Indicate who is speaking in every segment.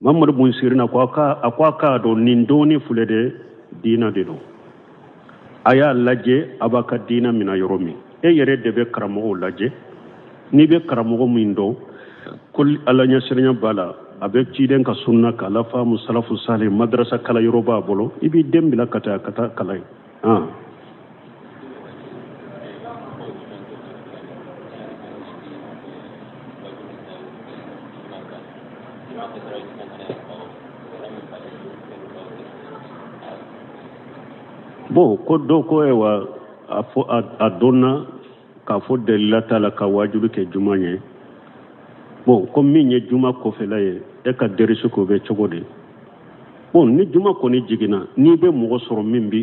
Speaker 1: Mamadu bun Sirina ko a ko a k'a dɔn nin dɔnni filɛ de diina de don. A y'a lajɛ a b'a ka diina mina yɔrɔ min. E yɛrɛ de bɛ karamɔgɔw lajɛ. N'i bɛ karamɔgɔ min dɔn ko Ala ɲɛsiranya b'a la, a bɛ ciden ka sunna k'a lafaamu salafu salih madarasa kalan yɔrɔ b'a bolo, i b'i den bila ka taa ka taa kalan yen. Ah. Bon ko dɔ ko ayiwa a fɔ a dɔnna k'a fɔ dalila t'a la ka waajuli kɛ juma ɲɛ. Bon ko min ye juma kɔfɛla ye, e ka dɛrɛsi k'o bɛ cogo di? Bon ni juma kɔni jiginna, n'i bɛ mɔgɔ sɔrɔ min bɛ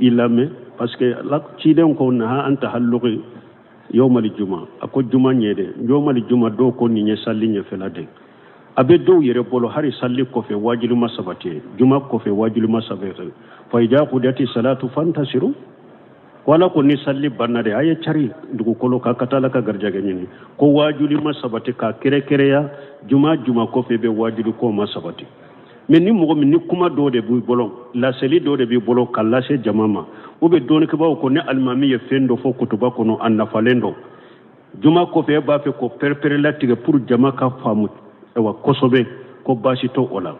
Speaker 1: i lamɛn, parce que ciden ko naha an tahalluqi yawmal juma, a ko juma ɲɛ dɛ, yawmal juma dɔw ko nin ye sali ɲɛfɛla de. A bɛ dɔw yɛrɛ bolo hali sali kɔfɛ waajuli ma sabati, juma kɔfɛ waajuli ma sabati. Fa idha qudiyati salatu fantasiru, ko Ala ko ni sali banna de a ye cari dugukolo kan ka taa Ala ka garijɛgɛ ɲini. Ko waajuli ma sabati k'a kɛrɛkɛrɛya juma juma kɔfɛ bɛ waajuli ko ma sabati. Mais ni mɔgɔ min ni kuma dɔ de b'i bolo, laseli dɔ de b'i bolo ka lase jama ma, ou bien dɔnnikɛbaaw ko ni alimami ye fɛn dɔ fɔ kutuba kɔnɔ a nafalen don, juma kɔfɛ e b'a fɛ k'o pɛrɛpɛrɛlatigɛ pour jama ka faamu ayiwa kosɛbɛ, ko baasi t'o o la.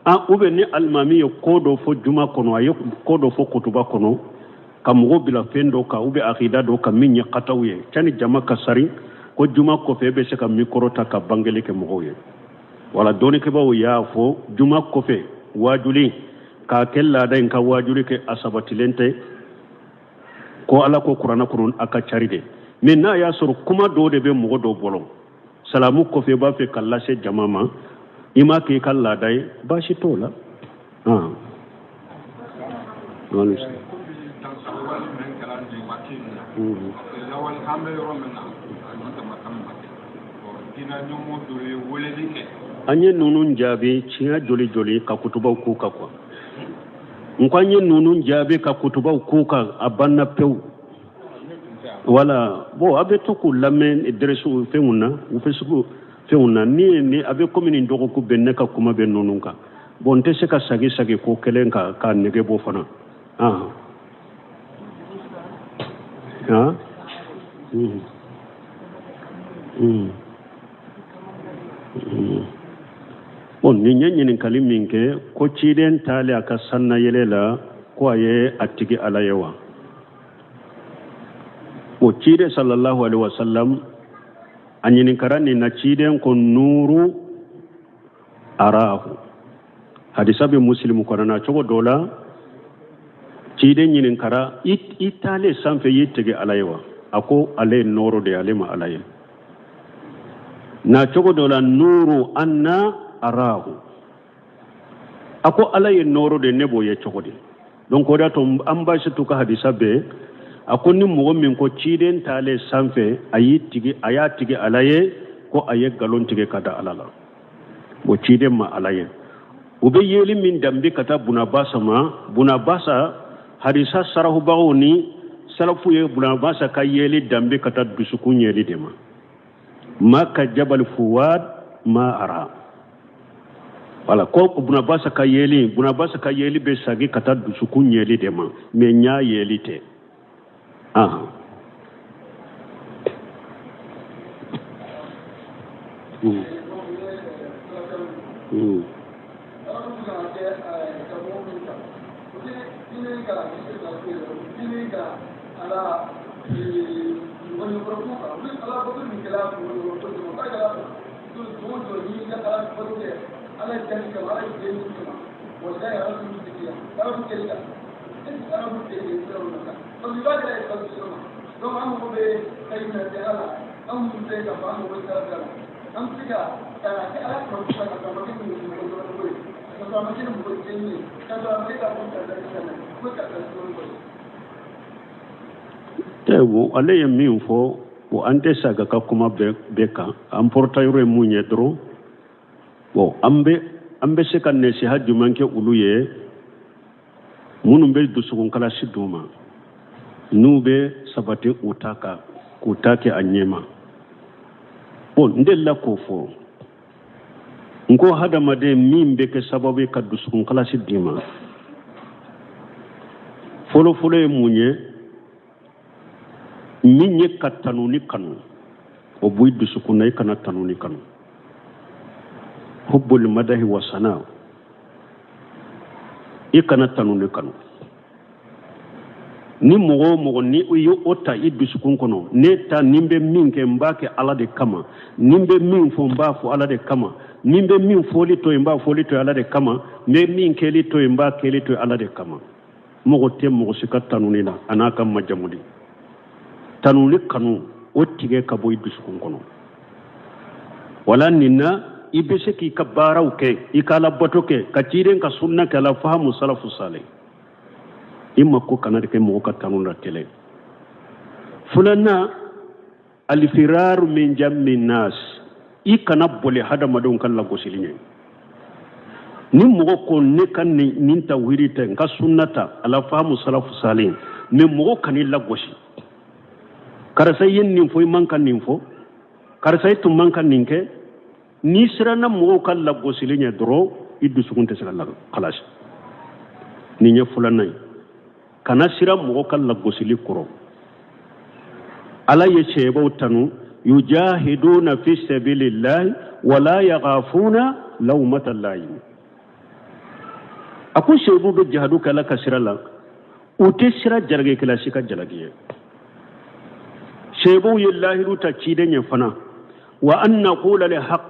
Speaker 1: An ou bien ni alimami ye ko dɔ fɔ juma kɔnɔ, a ye ko dɔ fɔ kutuba kɔnɔ ka mɔgɔw bila fɛn dɔ kan ou bien akida dɔ kan min ye kataw ye, sani jama ka sari, ko juma kɔfɛ e bɛ se ka mikɔrɔ ta ka bangeli kɛ mɔgɔw ye. Wala dɔnnikɛbaaw y'a fɔ juma kɔfɛ waajuli k'a kɛ laada in ka waajuli kɛ a sabatilen tɛ, ko Ala ko kuranɛ kɔnɔ a ka cari de. Mais n'a y'a sɔrɔ kuma dɔw de bɛ mɔgɔ dɔw bolo salamu kɔfɛ i b'a fɛ ka lase jama ma, i m'a kɛ i ka laada ye, baasi t'o la. Ah. An ye ninnu jaabi siɲɛ joli joli ka kutubaw k'u kan quoi. N ko an ye ninnu jaabi ka kutubaw k'u kan, a banna pewu. Wala bon a bɛ to k'u lamɛn dɛrɛsiw fɛnw na, u Facebook fɛnw na, ni ni a bɛ komi nin dɔgɔkun bɛ ne ka kuma bɛ ninnu kan. Bon n tɛ se ka sagi sagi ko kelen kan k'a nege bɔ fana. Ah. Ah. Mm. Mm. Mm. Bon nin ye ɲininkali min kɛ ko ciden taalen a ka sannayɛlɛ la ko a ye a tigi Ala ye wa? O ciden sallallahu alaihi wasallam a ɲininkara nin na, ciden ko nuru arahu. Hadisa bɛ musilimu kɔnɔ na cogo dɔ la, ciden ɲininkara i taalen sanfɛ y'i tigi Ala ye wa? A ko ale ye nɔɔrɔ de ye, ale ma Ala ye. Na cogo dɔ la nuru anna arahu, a ko Ala ye nɔɔrɔ de, ne b'o ye cogo di? Donc o de y'a to an Basetu ka hadisa bɛɛ a ko ni mɔgɔ min ko ciden taalen sanfɛ a y'i tigi a y'a tigi Ala ye, ko a ye nkalon tigɛ ka da Ala la. O ciden ma Ala ye. U bɛ yeli min danbe ka taa Bunabasa ma, Bunabasa hadisa sarahubagaw ni salafu ye Bunabasa ka yeli danbe ka taa dusukun yeli de ma. Ma ka jabal fuwad ma ara. Wala ko Bunabasa ka yeli, Bunabasa ka yeli bɛ sagi ka taa dusukun yeli de ma, mais ɲa yeli tɛ. Ahan. Mm. Mm. Ale ye min fɔ o an tɛ sagin a ka kuma bɛɛ kan. An pɔrɔta yɔrɔ ye mun ye dɔrɔn, bon an bɛ se ka nasiha jumɛn kɛ olu ye minnu bɛ dusukunkalasi d'u ma, n'u bɛ sabati u ta kan k'u ta kɛ a ɲɛma. Bon n delila k'o fɔ. N ko hadamaden min bɛ kɛ sababu ye ka dusukun kalasi d'i ma, fɔlɔfɔlɔ ye mun ye? Min ye ka tanuni kanu, o bɔ i dusukun na. I kana tanuni kanu, hubbul madahi wa sana, i kana tanuni kanu. Ni mɔgɔ o mɔgɔ ni i ye o ta i dusukun kɔnɔ, ne ta ni n bɛ min kɛ, n b'a kɛ Ala de kama, ni n bɛ min fɔ, n b'a fɔ Ala de kama, ni n bɛ min fɔli to yen, n b'a fɔli to yen Ala de kama, n bɛ min kɛli to yen, n b'a kɛli to yen Ala de kama. Mɔgɔ tɛ mɔgɔ si ka tanuni na a n'a ka majamuli. Tanuni kanu, o tigɛ ka bɔ i dusukun kɔnɔ. Wala nin na, i bɛ se k'i ka baaraw kɛ, i ka alabato kɛ, ka ciden ka sunna kɛ, ala fahamu salafu salih. I mako kana kɛ mɔgɔ ka tanu la. Kɛlɛ filanan, alifiraru min jammi nas, i kana boli hadamadenw ka lagosili ɲɛ. Ni mɔgɔ ko ne ka nin tawhidi ta, n ka sunna ta, ala fahamu salafu salih, mais mɔgɔ kan'i lagosi: karisa, i ye nin fɔ, i man ka nin fɔ, karisa, i tun man ka nin kɛ. N'i siranna mɔgɔw ka lagosili ɲɛ dɔrɔn, i dusukun tɛ se ka kalasi. Nin ye filanan ye, kana siran mɔgɔ ka lagosili kɔrɔ. Ala ye sɛbaw tanu: yujahiduna fi sabilillahi wala yaghafuna lawmata laim. A ko seyidu bɛ jihadu kɛ Ala ka sira la, u tɛ siran jalakikɛla si ka jalaki ye. Seyibuw ye lahidu ta ciden ye fana: wa an naqula lil haqq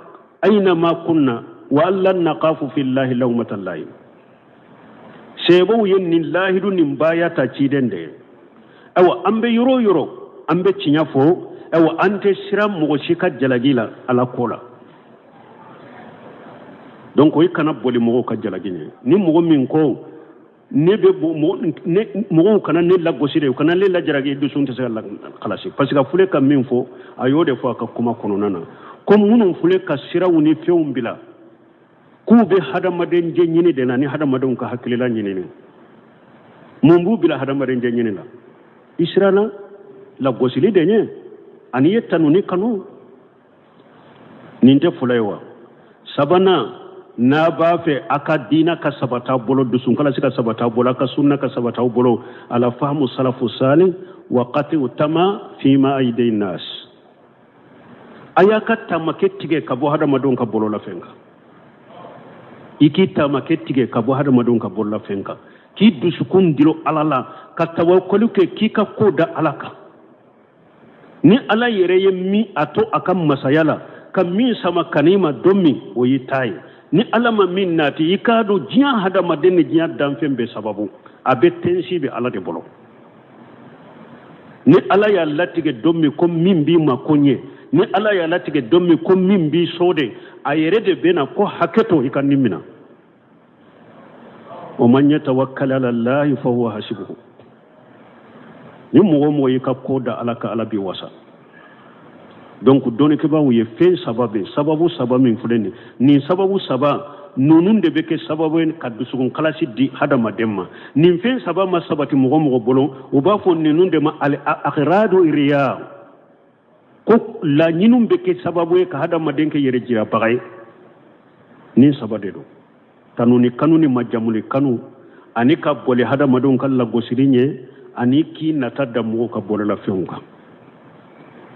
Speaker 1: aina ma kunna wa an la naqafu fillahi lawmata laim. Seyibuw ye nin lahidu nin baya ta ciden de ye. Ayiwa, an bɛ yɔrɔ o yɔrɔ, an bɛ tiɲɛ fɔ. Ayiwa, an tɛ siran mɔgɔ si ka jalaki la Ala ko la. Donc i kana boli mɔgɔw ka jalaki ɲɛ. Ni mɔgɔ min ko ne bɛ mɔgɔw kana ne lagosi de, u kana ne lajaraki, dusu tɛ se ka kalasi, parce que a filɛ ka min fɔ, a y'o de fɔ a ka kuma kɔnɔna na, ko minnu filɛ ka siraw ni fɛnw bila, k'u bɛ hadamaden jɛ ɲini de la ni hadamadenw ka hakilila ɲinini. Mun b'u bila hadamaden jɛ ɲini la? I siranna lagosili de ɲɛ ani ye tanuni kanu. Nin tɛ fɔlɔ ye wa? Sabanan, n'a b'a fɛ a ka diina ka sabata bolo, dusunkalasi ka sabata bolo, a ka sunna ka sabata bolo, ala fahamu salafu salih wa qati'u tama fima aidin nas, a y'a ka taamake tigɛ ka bɔ hadamadenw ka bololafɛn kan. I k'i taamake tigɛ ka bɔ hadamadenw ka bololafɛn kan, k'i dusukun dilo Ala la, ka tawakali kɛ, k'i ka ko da Ala kan. Ni Ala yɛrɛ ye min a to a ka masaya la ka min sama kan'i ma don min, o y'i ta ye. Ni Ala ma min nati, i k'a dɔn diɲɛ hadamaden ni diɲɛ danfɛn bɛɛ sababu a bɛ tensi bɛ Ala de bolo. Ni Ala y'a latigɛ don min ko min b'i ma ko ɲɛ, ni Ala y'a latigɛ don min ko min b'i so de, a yɛrɛ de bɛ na ko hakɛ to, i ka nin minɛ. O man yatawakkal ala Allahi fa huwa hasibuhu. Ni mɔgɔ o mɔgɔ y'i ka ko da Ala kan, Ala b'i wasa. Donc dɔnnikɛbaaw ye fɛn saba bɛ, sababu saba min filɛ nin, nin sababu saba ninnu de bɛ kɛ sababu ye ka dusukun kalasi di hadamaden ma. Nin fɛn saba ma sabati mɔgɔ mɔgɔ bolo, u b'a fɔ ninnu de ma al aghradu riya, ko laɲiniw bɛ kɛ sababu ye ka hadamaden kɛ yɛrɛ jirabaga ye. Nin saba de don: tanuni kanu ni majamuli kanu, ani ka boli hadamadenw ka lagosili ɲɛ, ani k'i nata da mɔgɔw ka bololafɛnw kan.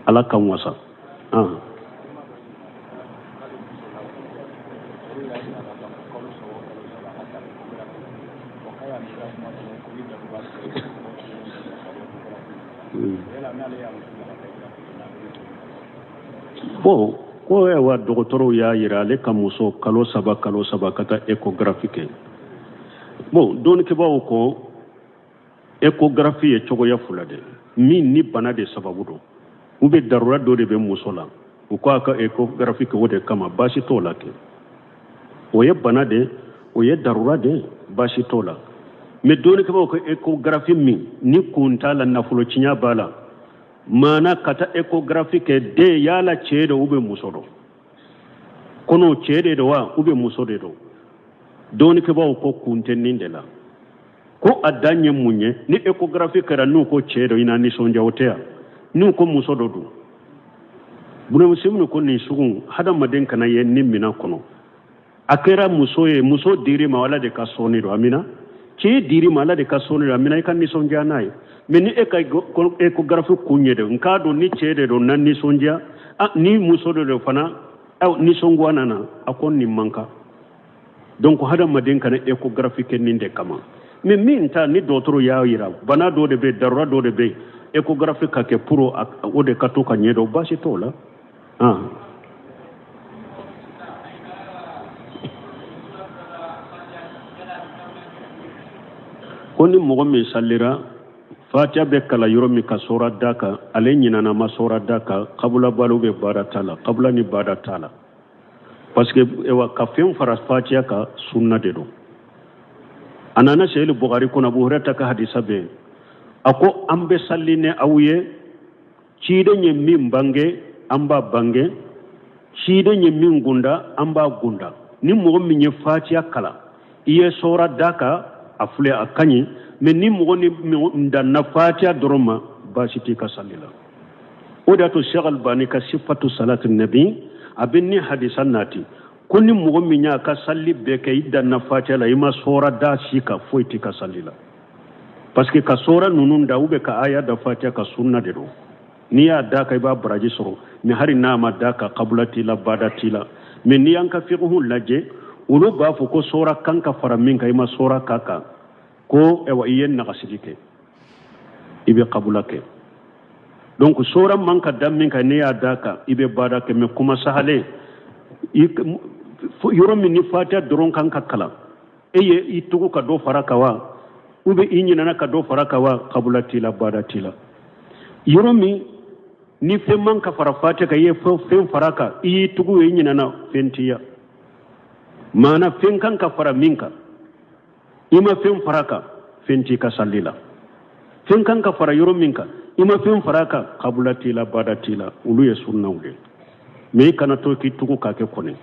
Speaker 1: Ala k'an wasa. Bon, ko ayiwa, dɔgɔtɔrɔw y'a yira ale ka muso kalo saba kalo saba ka taa échographie kɛ. Bon, dɔnnikɛbaaw ko échographie ye cogoya fila de min ni bana de sababu don, u bɛ darura dɔ de bɛ muso la, u ko a ka échographie kɛ o de kama, baasi t'o la kɛ. O ye bana de, o ye darura de, baasi t'o la. Mais dɔnnikɛbaaw ko échographie min ni kun t'a la, nafolo tiɲɛ b'a la, maana ka taa échographie kɛ den yala cɛ don ou bien muso don, kɔnɔ cɛ de don wa ou bien muso de don, dɔnnikɛbaaw ko kun tɛ nin de la. Ko a dan ye mun ye? Ni échographie kɛra, n'u ko cɛ don, i na nisɔndiya, o tɛ yan. N'u ko muso dɔ don, bunamisɛnninw ko nin sugu hadamaden kana ye ni minɛn kɔnɔ. A kɛra muso ye, muso dir'i ma, Ala de ka sɔnni don, amina. Cɛ dir'i ma, Ala de ka sɔnni don, amina. I ka nisɔndiya n'a ye. Mais ni e ka échographie kun ye de, n k'a dɔn ni cɛ de don, na nisɔndiya, ni muso de don fana, nisɔngoya nana. A ko nin man kan. Donc hadamaden kana échographie kɛ nin de kama. Mais min ta ni dɔgɔtɔrɔ y'a yira, bana dɔ de bɛ, darura dɔ de bɛ, échographie ka kɛ pour o de ka to ka ɲɛ dɔn, baasi t'o la. Ah. Ko ni mɔgɔ min salira, fatiya bɛ kalan yɔrɔ min ka sɔra da kan, ale ɲinana ma sɔra da kan, kabula balo bɛ baara t'a la, kabula ni baada t'a la, parce que ewa ka fɛn fara fatiya kan, sunna de don. A nana sahih Bukhari kɔnɔ, Abu Hurairah ka hadisa bɛ yen. A ko an bɛ sali ni aw ye, ciden ye min bange, an b'a bange, ciden ye min gunda, an b'a gunda. Ni mɔgɔ min ye fatiya kalan, i ye sɔra da kan, a filɛ, a ka ɲi. Mais ni mɔgɔ ni danna fatiya dɔrɔn ma, baasi t'i ka sali la. O de y'a to Sheikh Albani ka sifatu salati nabi, a bɛ ni hadisa nati ko ni mɔgɔ min y'a ka sali bɛɛ kɛ, i danna fatiya la, i ma sɔra da si kan, foyi t'i ka sali la. Parce que ka sɔra ninnu da ou bien ka aya da fatiya ka, sunna de don. N'i y'a da kan, i b'a baraji sɔrɔ. Mais hali n'a ma da kan, kabula t'i la, bada t'i la. Mais n'i y'an ka fiqhu lajɛ, olu b'a fɔ ko sɔra kan ka fara min kan, i ma sɔra k'a kan, ko ayiwa, i ye nagasili kɛ, i bɛ kabula kɛ. Donc sɔra man ka da min kan, n'i y'a da kan, i bɛ bada kɛ. Mais kuma sahalen, yɔrɔ min ni fatiya dɔrɔn kan ka kalan, e ye i tugu ka dɔ fara kan wa, ou bien i ɲinana ka dɔ fara kan wa, kabula t'i la, bada t'i la. Yɔrɔ min ni fɛn man ka fara fatiya kan, i ye fɛn fara kan, i y'i tugu, i ɲinana, fɛn t'i ya. Maana fɛn kan ka fara min kan, i ma fɛn fara kan, fɛn t'i ka sali la. Fɛn kan ka fara yɔrɔ min kan, i ma fɛn fara kan, kabula t'i la, bada t'i la. Olu ye sunnaw de. Mais i kana to k'i tugu k'a kɛ kɔni.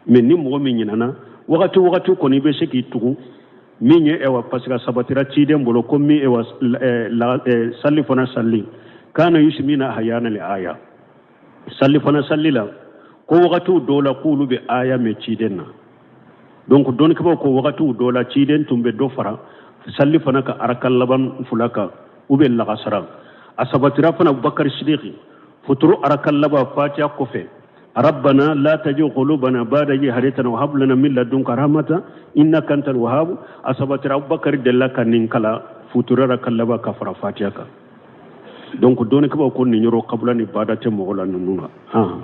Speaker 1: Mais ni mɔgɔ min ɲinana, wagati wagati kɔni, i bɛ se k'i tugu min ye. Ewa, parce que a sabatira ciden bolo ko min, ewa, salli fana salli kana yusmina ahyana li aya salli fana salli la, ko wagatiw dɔw la k'olu bɛ aya mɛn ciden na. Donc dɔnnikɛbaaw ko wagatiw dɔw la, ciden tun bɛ dɔ fara salli fana ka araka laban fila kan u bɛ lagasara. A sabatira fana Abubakar Sidiki futuru araka laban fatiya kɔfɛ, rabbana la tajigh qulubana ba'da idh hadaytana wa hab lana min ladunka rahmatan innaka antal wahhab. A sabatira Abubakar delila ka nin kalan futuru araka laban ka fara fatiya kan. Donc dɔnnikɛbaaw ko nin yɔrɔ, kabula ni bada tɛ mɔgɔ la ninnu na. Han.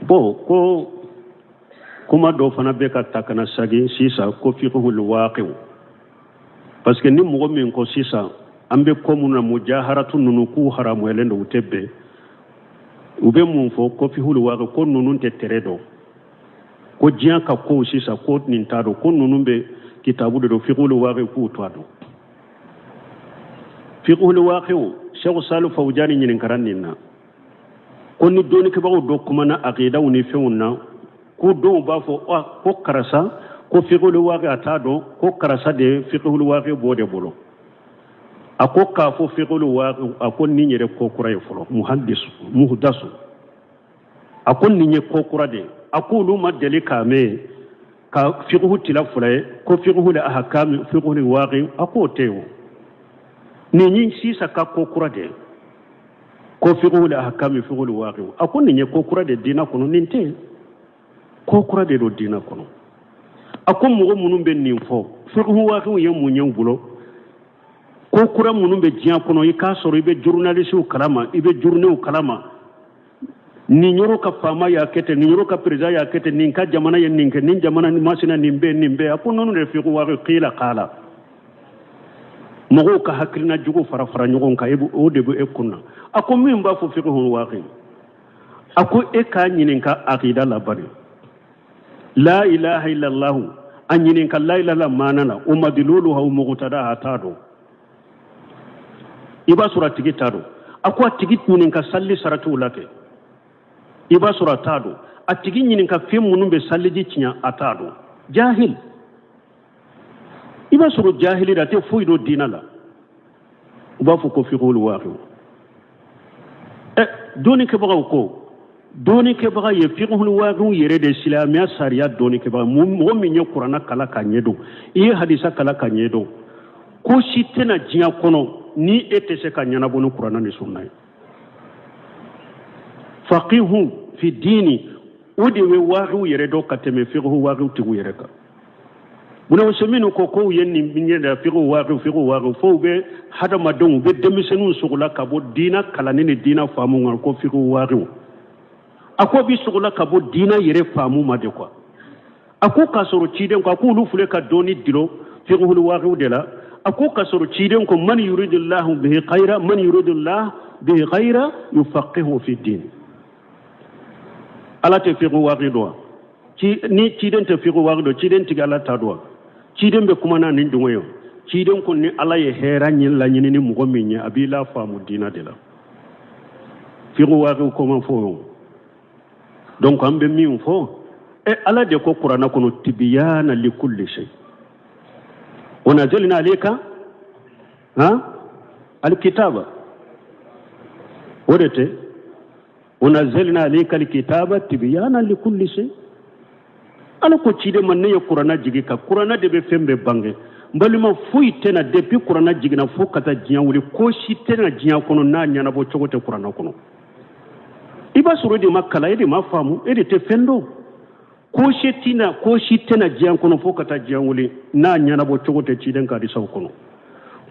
Speaker 1: Bon, ko kuma dɔ fana bɛ ka ta ka na sagin sisan ko fiqhul waqi'u, parce que ni mɔgɔ min ko sisan an bɛ ko mun na, mujaharatu ninnu k'u haramuyalen don, u tɛ bɛn. U bɛ mun fɔ ko fiqhul waqi, ko ninnu tɛ tɛrɛ dɔn, ko diɲɛ ka kow sisan, ko nin t'a dɔn, ko ninnu bɛ kitabu de dɔn, fiqhul waqi k'u t'a dɔn. Fiqhul waqi, Sheikh Salih Fawjani ɲininkara nin na ko ni dɔnnikɛbagaw dɔ kumana aqidaw ni fɛnw na, ko dɔw b'a fɔ ko karisa ko fiqhul waqi a t'a dɔn, ko karisa de ye fiqhul waqi b'o de bolo. A ko k'a fɔ fiqhul waqi, a ko nin yɛrɛ ko kura ye fɔlɔ, muhaddis muhdasu, a ko nin ye ko kura de ye. A ko olu ma deli k'a mɛn ka fiqhu tila fila ye, ko fiqhul ahkam, fiqhul waqi, a k'o tɛ yen. O nin ye sisan ka ko kura de ye, ko fiqhul ahkam, fiqhul waqi, a ko nin ye ko kura de diinɛ kɔnɔ, nin tɛ yen, ko kura de don diinɛ kɔnɔ. A ko mɔgɔ minnu bɛ nin fɔ, fiqhu waqi ye mun ye u bolo? Ko kura minnu bɛ diɲɛ kɔnɔ, i k'a sɔrɔ i bɛ journalistew kalama, i bɛ journaux kalama, nin yɔrɔ ka faama y'a kɛ ten, nin yɔrɔ ka président y'a kɛ ten, nin ka jamana ye nin kɛ, nin jamana nin masina, nin bɛ, nin bɛ. A ko ninnu de fiqhu waqi, qila qala, mɔgɔw ka hakilina jugu fara fara ɲɔgɔn kan, o de bɛ e kun na. A ko min b'a fɔ fiqhu waqi, a ko e k'a ɲininka aqida la bani, la ilaha illallah, a ɲininka la ilaha maana la, o madiluluha o mugutadaha, a t'a dɔn. I b'a sɔrɔ a tigi t'a dɔn. A ko a tigi ɲininka salli saratiw la kɛ, i b'a sɔrɔ a t'a dɔn. A tigi ɲininka fɛn minnu bɛ salliji tiɲɛ, a t'a dɔn. Jahil, i b'a sɔrɔ jahili la, a tɛ foyi dɔn diinɛ la. b'a fɔ ko fiqhul waaqi. Ɛ, dɔnnikɛbagaw ko, dɔnnikɛbaga ye fiqhul waaqi yɛrɛ de silamɛya sariya dɔnnikɛbaga, mɔgɔ min ye kuranna kalan k'a ɲɛdɔn, i ye hadisa kalan k'a ɲɛdɔn, ko si tɛna diɲɛ kɔnɔ ni e tɛ se ka ɲɛnabɔ ni kuranna ni sunna ye. Faqihu fi diini, o de bɛ waaqiw yɛrɛ dɔn ka tɛmɛ fiqhu waaqiw tigiw yɛrɛ kan. Buna Usaymin ko k'u ye nin ɲɛ da fiqhu waaqiw, fiqhu waaqiw, fo u bɛ hadamadenw, u bɛ denmisɛnninw sogola ka bɔ diina kalanni ni diina faamu kan ko fiqhu waaqiw. A ko bɛ sogola ka bɔ diina yɛrɛ faamu ma de quoi. A ko k'a sɔrɔ ciden ko, a ko olu filɛ ka dɔnni dulon fiqhul waaqiw de la. A ko k'a sɔrɔ ciden ko man yuridillahu bihi khayra, man yuridillahu bihi khayra yufaqihu fi din. Ala tɛ fiqhu waaqi dɔn wa? Ni ciden tɛ fiqhu waaqi dɔn, ciden tigi Ala ta dɔn wa? Ciden bɛ kuma na nin jumɛn ye? Ciden ko ni Ala ye hɛrɛ ɲini laɲini ni mɔgɔ min ye, a b'i la faamu diina de la. Fiqhu waaqi ko ma fɔ o. Donc an bɛ min fɔ, e Ala de ko kuranna kɔnɔ tibiyana likulli shay wa nazalna alayka ha alkitaba, o de tɛ wa nazalna alayka alkitaba tibiyana likulli shay. Ala ko ciden ma, ne ye kuranna jigi ka kuranna de bɛ fɛn bɛɛ bange. N balima, foyi tɛna depuis kuranna jiginna fo ka taa diɲɛ wuli, ko si tɛna diɲɛ kɔnɔ n'a ɲɛnabɔ cogo tɛ kuranna kɔnɔ. I b'a sɔrɔ e de ma kalan, e de ma faamu, e de tɛ fɛn dɔn. Ko si tɛna, ko si tɛna diɲɛ kɔnɔ fo ka taa diɲɛ wuli n'a ɲɛnabɔ cogo tɛ ciden ka hadisaw kɔnɔ.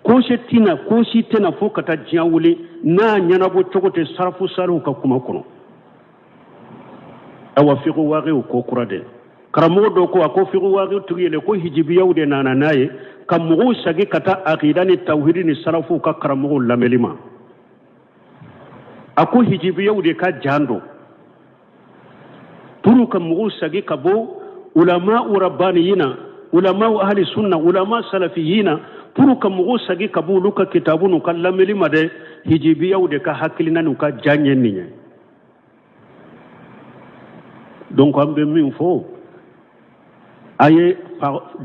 Speaker 1: Ko si tɛna, ko si tɛna fo ka taa diɲɛ wuli n'a ɲɛnabɔ cogo tɛ sarafu saliw ka kuma kɔnɔ. Awa, fiqhu waaqiw ko kura dɛ. Karamɔgɔ dɔ ko, a ko fiqhu waaqiw tigi yɛlɛ ko hijibiyaw de nana n'a ye ka mɔgɔw sagi ka taa akida ni tawhidi ni sarafuw ka karamɔgɔw lamɛnli ma. A ko hijibiyaw de ka jan don pour ka mɔgɔw sagi ka bɔ ulama rabbaniyina, ulama ahli sunna, ulama salafiyina, pour ka mɔgɔw sagi ka bɔ olu ka kitabu n'u ka lamɛnli ma dɛ. Hijibiyaw de ka hakilina n'u ka jan ye nin ye. Donc an bɛ min fɔ, a ye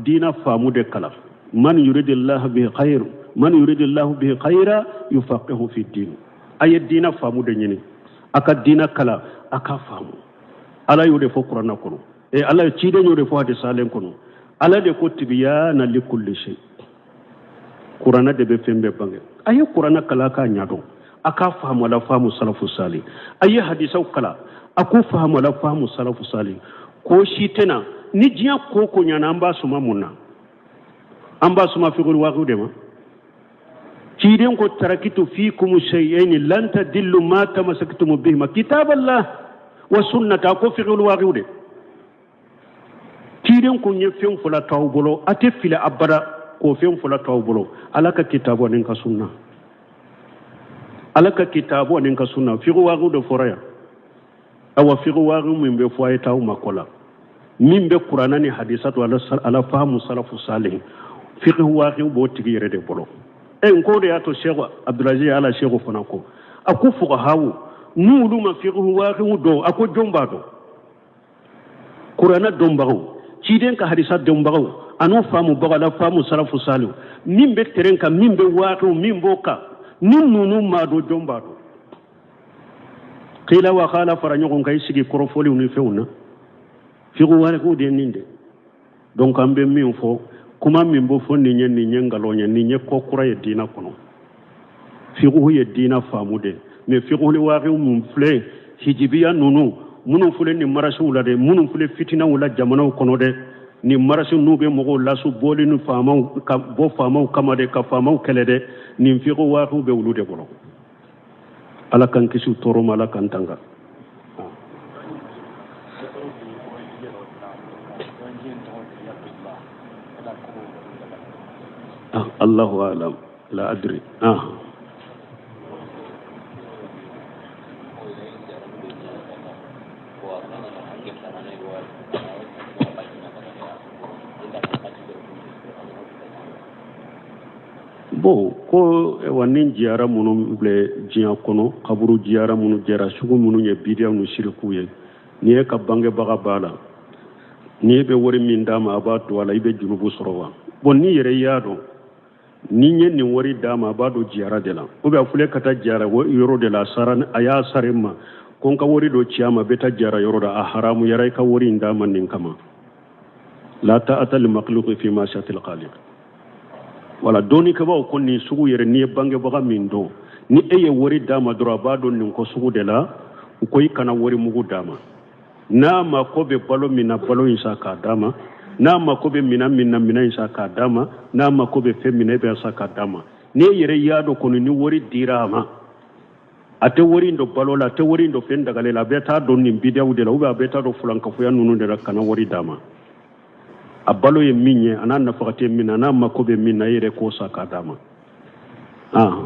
Speaker 1: diina faamu de kalan. Man yuridillahu bihi khayr, man yuridillahu bihi khayra yufaqihu fi din. A ye diina faamu de ɲini, a ka diina kalan, a ka faamu. Ala y'o de fɔ kuranna kɔnɔ. E Ala ye ciden y'o de fɔ hadisalen kɔnɔ. Ala de ko tibiyana likulli shay. Kuranna de bɛ fɛn bɛɛ bange. A ye kuranna kalan k'a ɲɛdɔn, a k'a faamu ala faamu salafu sali. A ye hadisaw kalan, a k'u faamu ala faamu salafu sali. Ko si tɛna ni diɲɛ ko ko ɲana, an b'a suma mun na? An b'a suma fiqhul waaqiw de ma. Ciden ko tarakitu fikum shay'aini lan tadillu ma tamassaktum bihima kitaballah wa sunnata. Ko fiqhul waaqiw de. Ciden ko n ye fɛn fila to aw bolo, a tɛ fili abada k'o fɛn fila to aw bolo: Ala ka kitabu ani ka sunna, Ala ka kitabu ani ka sunna. Fiqhu waaqiw de fɔra yan. Awa, fiqhu waaqiw min bɛ fɔ, a ye taa aw makɔ la min bɛ kuranna ni hadisa to ala fahamu salafu salih, fiqhu waaqiw b'o tigi yɛrɛ de bolo. E n ko de y'a to Sheikh Abdulaziz ala Sheikh fana ko, a ko fuqahawu n'olu ma fiqhu waaqiw dɔn, a ko jɔn b'a dɔn? Kuranna dɔnbagaw, ciden ka hadisa dɔnbagaw, an'u faamubagaw, ala faamu salafu salih, min bɛ terrain kan, min bɛ waaqiw, min b'o kan, ni ninnu m'a dɔn, jɔn b'a dɔn? Qila wa qala fara ɲɔgɔn kan, i sigi kɔrɔfɔliw ni fɛnw na, fiqhu waaqiw de ye nin de. Donc an bɛ min fɔ, kuma min bɛ fɔ nin ye, nin ye nkalon ye, nin ye ko kura ye diina kɔnɔ. Fiqhu ye diina faamu de, mais fiqhul waaqiw mun filɛ, hijibiya ninnu minnu filɛ nin marasiw la dɛ, minnu filɛ fitinaw la jamanaw kɔnɔ dɛ, nin marasiw n'u bɛ mɔgɔw lasu bɔli ni faamaw ka bɔ faamaw kama dɛ, ka faamaw kɛlɛ dɛ, nin fiqhu waaqiw bɛ olu de bolo. Ala k'an kisi u tɔɔrɔ ma, Ala k'an tanga. Allahu alam, la adri. Bon, ko wa ni jiyara minnu filɛ diɲɛ kɔnɔ, kaburu jiyara minnu jɛra sugu minnu ye bidiya ni siriku ye, n'i ye ka bangebaga b'a la, n'i bɛ wari min d'a ma, a b'a don a la, i bɛ junubu sɔrɔ wa? Bon, n'i yɛrɛ y'a dɔn Ni n ye nin wari d'a ma, a b'a don jiyara de la, ou bien a filɛ ka taa jiyara yɔrɔ de la, sara a y'a sara n ma ko n ka wari dɔ ci a ma, a bɛ taa jiyara yɔrɔ la, a haramuyara i ka wari in d'a ma nin kama. La ta'ata li makhluqi fi ma'siyatil khaliq. Wala dɔnnikɛbaaw ko nin sugu yɛrɛ, n'i ye bangebaga min dɔn, ni e ye wari d'a ma dɔrɔn, a b'a don nin ko sugu de la. U ko i kana wari mugu d'a ma. N'a mako bɛ balo min na, balo in san k'a d'a ma. N'a mako bɛ minɛn min na, minɛn in san k'a d'a ma. N'a mako bɛ fɛn min na, e b'a san k'a d'a ma. N'e yɛrɛ y'a dɔn kɔni, ni wari dira a ma, a tɛ wari in don balo la, a tɛ wari in don fɛn dagalen la, a bɛ taa don nin bidaw de la, ou bien a bɛ taa don fulankafoya ninnu de la, kana wari d'a ma. A balo ye min ye, a n'a nafakati ye min na, a n'a mako bɛ min na, e yɛrɛ k'o san k'a d'a ma. Ah.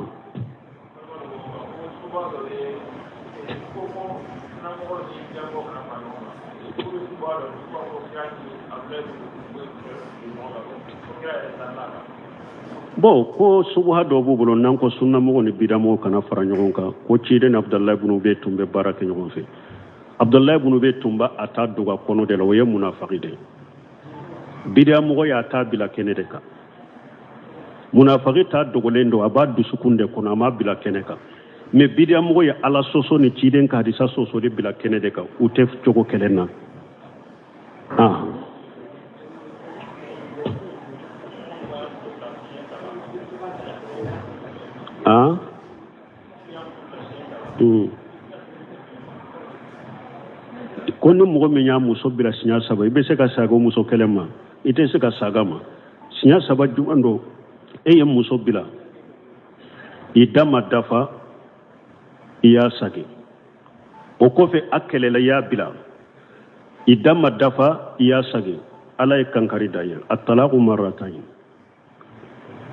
Speaker 1: Bon, ko subuha dɔ b'u bolo n'an ko sunnamɔgɔ ni bidamɔgɔ kana fara ɲɔgɔn kan, ko ciden Abudalayi bunu Ubey tun bɛ baara kɛ ɲɔgɔn fɛ. Abudulayi bunu Ubey tun b'a a ta dogo a kɔnɔ de la, o ye munafaki de ye. Bidiyamɔgɔ y'a ta bila kɛnɛ de kan. Munafaki ta dogolen don, a b'a dusukun de kɔnɔ, a m'a bila kɛnɛ kan. Mais bidiyamɔgɔ ye Ala sɔsɔ ni ciden ka hadisa sɔsɔ de bila kɛnɛ de kan, u tɛ cogo kelen na. Ah. Ah. Ko ni mɔgɔ min y'a muso bila siɲɛ saba, i bɛ se ka sagin o muso kelen ma? I tɛ se ka sagin a ma siɲɛ saba. Juman don e ye muso bila, idda ma dafa, i y'a sagin. O kɔfɛ a kɛlɛla, i y'a bila, idda ma dafa, i y'a sagin. Ala ye kankari da ye, at-talaqu marratayn,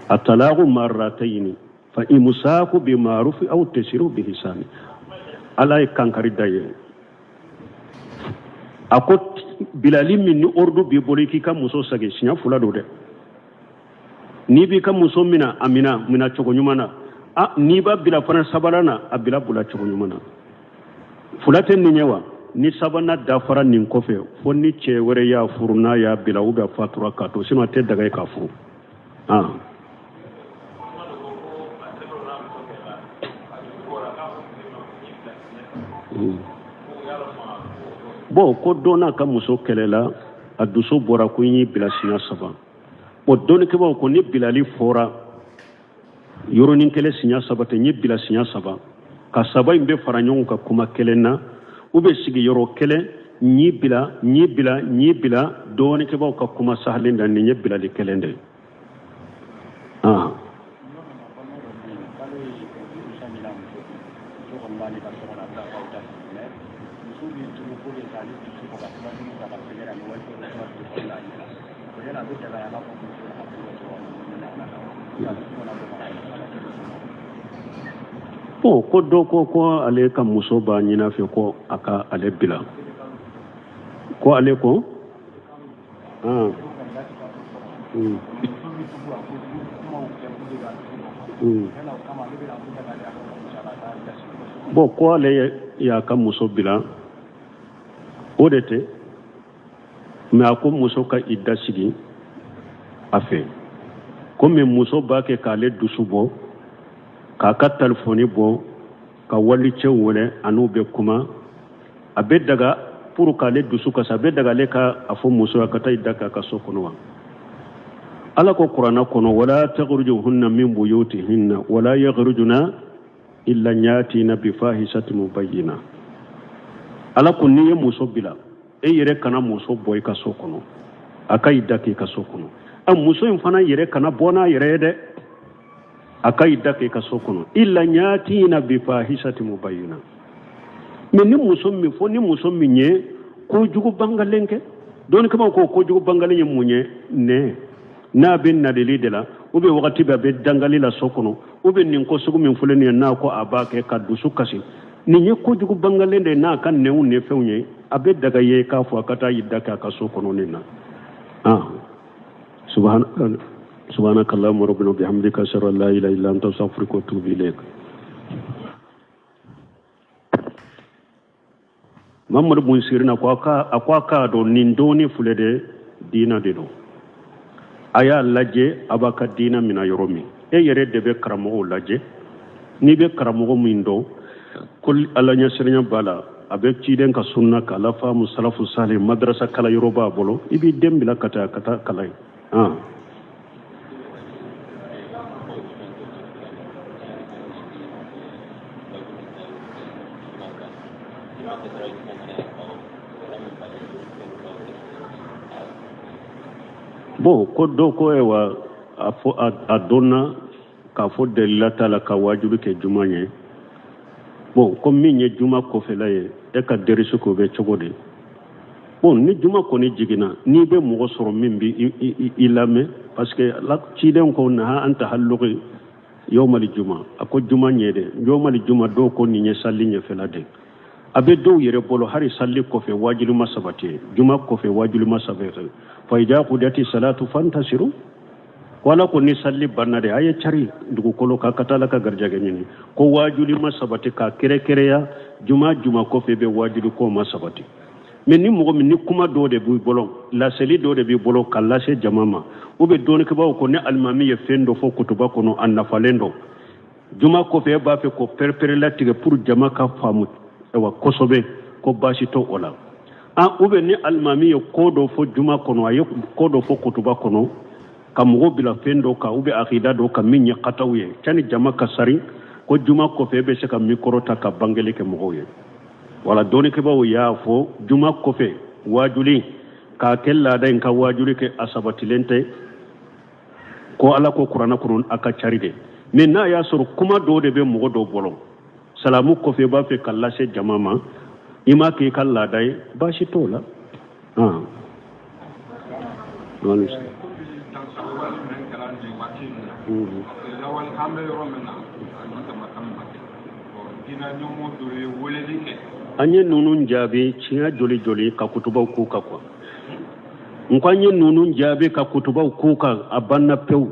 Speaker 1: at-talaqu marratayn fa imsaku bi ma'ruf aw tasrihu bi ihsani. Ala ye kankari da ye, a ko bilali min ni ordre b'i bolo i k'i ka muso sagin, siɲɛ fila don dɛ. N'i b'i ka muso mina, a mina mina cogo ɲuman na. A n'i b'a bila fana sabanan na, a bila bila cogo ɲuman na. Fila tɛ nin ye wa? Ni sabanan dafara nin kɔfɛ, fo ni cɛ wɛrɛ y'a furu, n'a y'a bila ou bien fatura k'a to, sinon a tɛ daga ye k'a furu. Ah. Bon, ko dɔ n'a ka muso kɛlɛla, a dusu bɔra, ko n y'i bila siɲɛ saba. O dɔnnikɛbaaw ko ni bilali fɔra yɔrɔnin kelen siɲɛ saba tɛ, n y'i bila siɲɛ saba, ka saba in bɛ fara ɲɔgɔn kan kuma kelen na, u bɛ sigi yɔrɔ kelen, n y'i bila, n y'i bila, n y'i bila, dɔnnikɛbaaw ka kuma sahalen da, nin ye bilali kelen de ye. Ah. Bon, ko dɔ ko ko ale ka muso b'a ɲin'a fɛ ko a ka ale bila, ko ale ko ah. Bon, ko ale y'a ka muso bila, o de tɛ. Mais a ko muso ka i da sigi a fɛ, komi muso b'a kɛ k'ale dusu bɔ, k'a ka talifɔni bɔ ka walicɛw wele, a n'u bɛ kuma. A bɛ daga pour k'ale dusu kasi, a bɛ daga ale ka a fɔ muso ye a ka taa i da k'a ka so kɔnɔ wa? Ala ko kuranna kɔnɔ: wala takhrujuhunna min buyutihinna wala yakhrujuna illa an yatina bifahisati mubayyina. Ala ko n'i ye muso bila, e yɛrɛ kana muso bɔ i ka so kɔnɔ, a ka i da k'i ka so kɔnɔ. A muso in fana yɛrɛ kana bɔ n'a yɛrɛ ye dɛ, a ka i da k'i ka so kɔnɔ. Illa an yatina bifahisati mubayyina. Mais ni muso min fɔ, ni muso min ye kojugu bangalen kɛ, dɔnnikɛbaaw ko kojugu bangalen ye mun ye? Nɛ n'a bɛ naleli de la, ou bien wagati bɛɛ a bɛ dangali la so kɔnɔ, ou bien nin ko sugu min filɛ nin ye, n'a ko a b'a kɛ ka dusu kasi, nin ye kojugu bangalen de ye n'a ka nɛnw ni fɛnw ye, a bɛ daga ye k'a fɔ a ka taa i da kɛ a ka so kɔnɔ nin na. Ah, subhanaka allahumma rabbina bihamdika, ashhadu an la ilaha illa anta, astaghfiruka wa atubu ilayk. Mamadu bun Sirina ko a ko a k'a dɔn nin dɔnni filɛ de, diina de don. A y'a lajɛ a b'a ka diinɛ minɛ yɔrɔ min. E yɛrɛ de bɛ karamɔgɔw lajɛ. N'i bɛ karamɔgɔ min dɔn ko Ala ɲɛsiranya b'a la, a bɛ ciden ka sunna k'a la faamu salafu salih, madarasa kalanyɔrɔ b'a bolo, i b'i den bila ka taa ka taa kalan yen. Ah. Bon, ko dɔ ko ayiwa, a fɔ a dɔnna k'a fɔ dalila t'a la ka waajuli kɛ juma ɲɛ. Bon, ko min ye juma kɔfɛla ye, e ka derisu k'o bɛ cogo di? Bon, ni juma kɔni jiginna, n'i bɛ mɔgɔ sɔrɔ min bɛ i lamɛn, parce que ciden ko naha an tahalluqi yawmal juma, a ko juma ɲɛ dɛ, yawmal juma, dɔw ko nin ye sali ɲɛfɛla de. A bɛ dɔw yɛrɛ bolo, hali sali kɔfɛ waajuli ma sabati, juma kɔfɛ waajuli ma sabati. Fa idha qudiyati salatu fantasiru, ko Ala ko ni sali banna de, a ye cari dugukolo kan ka taa Ala ka garijɛgɛ ɲini. Ko waajuli ma sabati k'a kɛrɛkɛrɛya juma kɔfɛ bɛ waajuli ko ma sabati. Mais ni mɔgɔ min ni kuma dɔw de b'i bolo, laseli dɔw de b'i bolo ka lase jama ma, u bɛ dɔnnikɛbaaw ko ni alimami ye fɛn dɔ fɔ kutuba kɔnɔ, a nafalen don, juma kɔfɛ e b'a fɛ k'o pɛrɛpɛrɛlatigɛ pour jama ka faamu ayiwa kosɛbɛ, ko baasi t'o o la. An u bɛ ni alimami ye ko dɔ fɔ juma kɔnɔ, a ye ko dɔ fɔ kutuba kɔnɔ ka mɔgɔw bila fɛn dɔ kan, u bɛ akida dɔ kan min ye kataw ye, sani jama ka sari, ko juma kɔfɛ e bɛ se ka mikɔrɔ ta ka bangeli kɛ mɔgɔw ye. Wala dɔnnikɛbaaw y'a fɔ juma kɔfɛ waajuli k'a kɛ laada in ka waajuli kɛ, a sabatilen tɛ. Ko Ala ko kuranɛ kɔnɔ a ka cari de. Mais n'a y'a sɔrɔ kuma dɔw de bɛ mɔgɔ dɔw bolo, salamu kɔfɛ i b'a fɛ ka lase jama ma, i m'a k'i ka laada ye, baasi t'o la. Ah. An ye ninnu jaabi siɲɛ joli joli ka kutubaw k'u kan quoi. N ko an ye ninnu jaabi ka kutubaw k'u kan, a banna pewu.